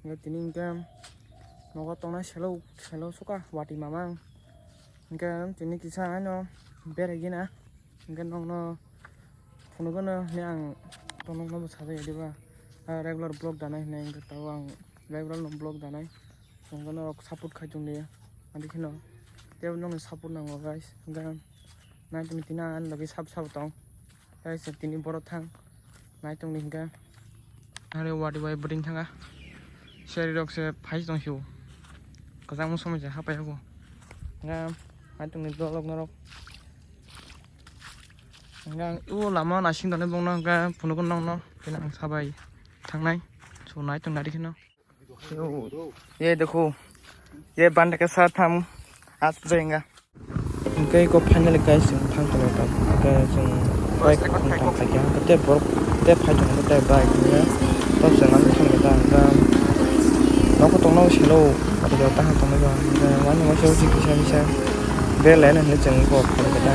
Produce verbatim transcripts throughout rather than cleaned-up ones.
Hingke tini hingke nogo tongnai selo, selo suka wati mamang. Hingke tini kisa ano berai gina. Hingke nokno phunukgwno hwnwi ang tonokno bwsajagwi diba. Ah, regular vlog danai hwnwi hingke tao ang regular no vlog danai. Hingke norok support khai tongdi. Adi kheno tei nokni support nango guys. Hingke nai tongdi tini ang ani logi sab sabo tong. Guys, tini borok thang. Nai tongdi hingke. Are wadi wai bwding thanga. Seri rok se phai tong sio. Kwchangma somoi se hapai hago. Nga hai tongni dolok norok. Nga o lama nasing dane bongno nga phunukgo nokno. Kena ang sabai thangnai. So nai tong nari kheno. Yo, ye dekho. Ye banda ke saath hum aaj pujayenge. Hingke eko finally guys, chwng thang tongo ta. Hingke chwng bike thang thang khaikha. Hingke tei borok tei phai tongo tei bike hingke. Tok chwng ano thang kha ta hingke. Nokho tongna silo. Abo jora taham tongna jora. Hingke wani waisa usi kisa misa. Bere laina hingke chwng eko phai kha ta.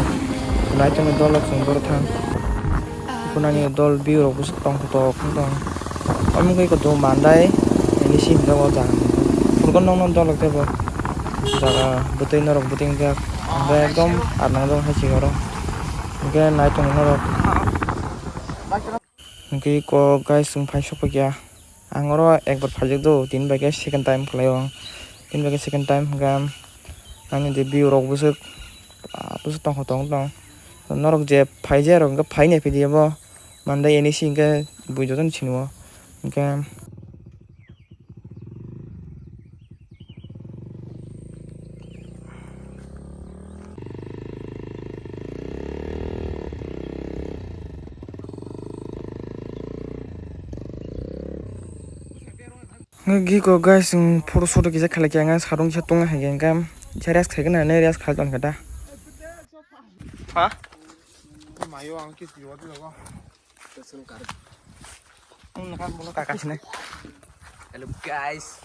Nai tongni dolok chwng boro thang. Kunani dol view rok bwswk tongthok tong. Omo wngkha eko do mandai, nini simi jaga o jaga. Phurkon nokno dolok tebo jaga bwtwi norok bwtwi wngjak. Hingke ekdom ar nangjak hai se oro. Hingke nai tongo norok. Hingke eko guys, chwng phai sokphaikha. Ang oro ekbar phaijak do, tini bai khe second time khlaio ang. Tini bai khe second time hwnkhe ang ani je view rok bwswk, ah, bwswk tongkha tong tong. Norok je phaijak rok hwnkhe phai nai phidi abo. Mande N E C hwnkhe bui jotono sinio. Hwnkhe Giko guys, chwng photo shoot kisa khalai kha, ang sarung kisa tongo hai khe, hwnkhe kisa rest khai gana hinwi rest khai tong kha da. Ha? Mayo ang kis liwa tilo. Ang nakha bono kaka sini. Hello guys.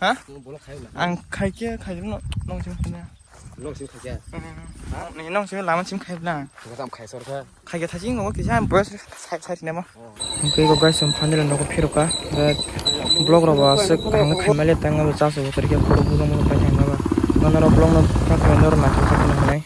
Ha? Ang khai khe khai no nong sim khanya. Nong sim khanya. Ni nong sim lama sim khai bla. Nang sam khai sor kha. Khai khe thajing no kisa boyos sai sai ne ma. Hwnkhe eko guys, chwng finally nogo phirokha. Vlog rok bo aswk kaham khe khaimali tangma bo chasu bo kwrwikhe khoro bujang bujang pai thangma ba. Nono rok vlog no ta khe norok naithok khe hwnwi.